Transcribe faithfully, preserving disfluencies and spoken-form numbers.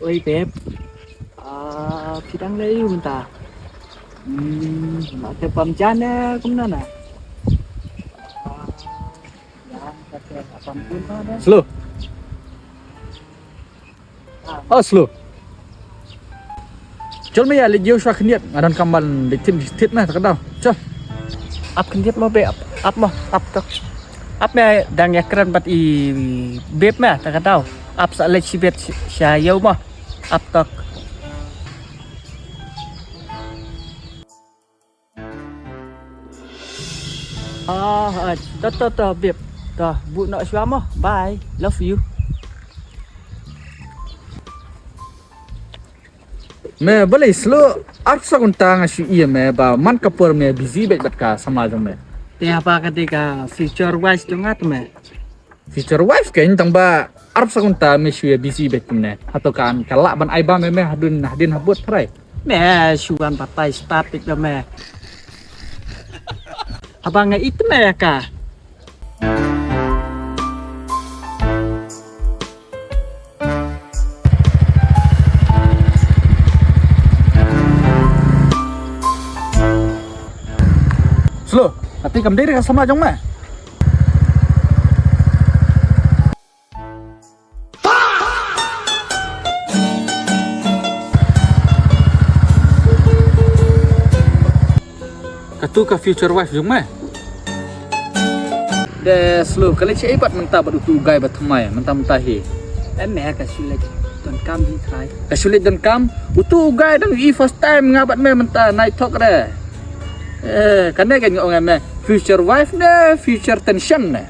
Oi babe. Ah, phi dang leh ïa u mynta? Hmm, ma te pam jan ne kumno na? Ah, jan ka te pam kumno na? Slow. Ah. Oh, slow. Jol me ïa leit ïew shuwa khyndiat, nga donkam ban leit thied thied na, ta ka daw. Jol. Ap khyndiat mo babe, ap, ap mo, ap tok. Ap me dang ïakren bad i babe me, ta ka daw. Ap sa leit shibit sha ïew mo. Ap tok. Ah, ah, to, to, to, babe. To, buh noh shuwa mo. Bye. Love you. Me, balei slow? Arphew kynta nga shu ïa me ba man ka por me busy bad, bad ka samla jong me. Te haba ka dei ka future wife jong nga te me. Future wife kein tang ba arphew kynta me shu ïa busy bad kumne. Hato kan ka lah ban ai ba me me hadien hadien habud trai. Me shu wan batai start tik da me. Haba nga it me ka. Slow, kata kam dei ka samla jong me. Katu ka future wife jong me. De slow, ka leit shaei pat mynta bad utu u guy ba thymmai mynta mynta hi. Em me ka shu leit donkam hi trai. Ka shu leit donkam, utu u guy dang i first time nga bad me mynta nai thok de. Eh, kane ka nga ong em me future wife ne future tension ne.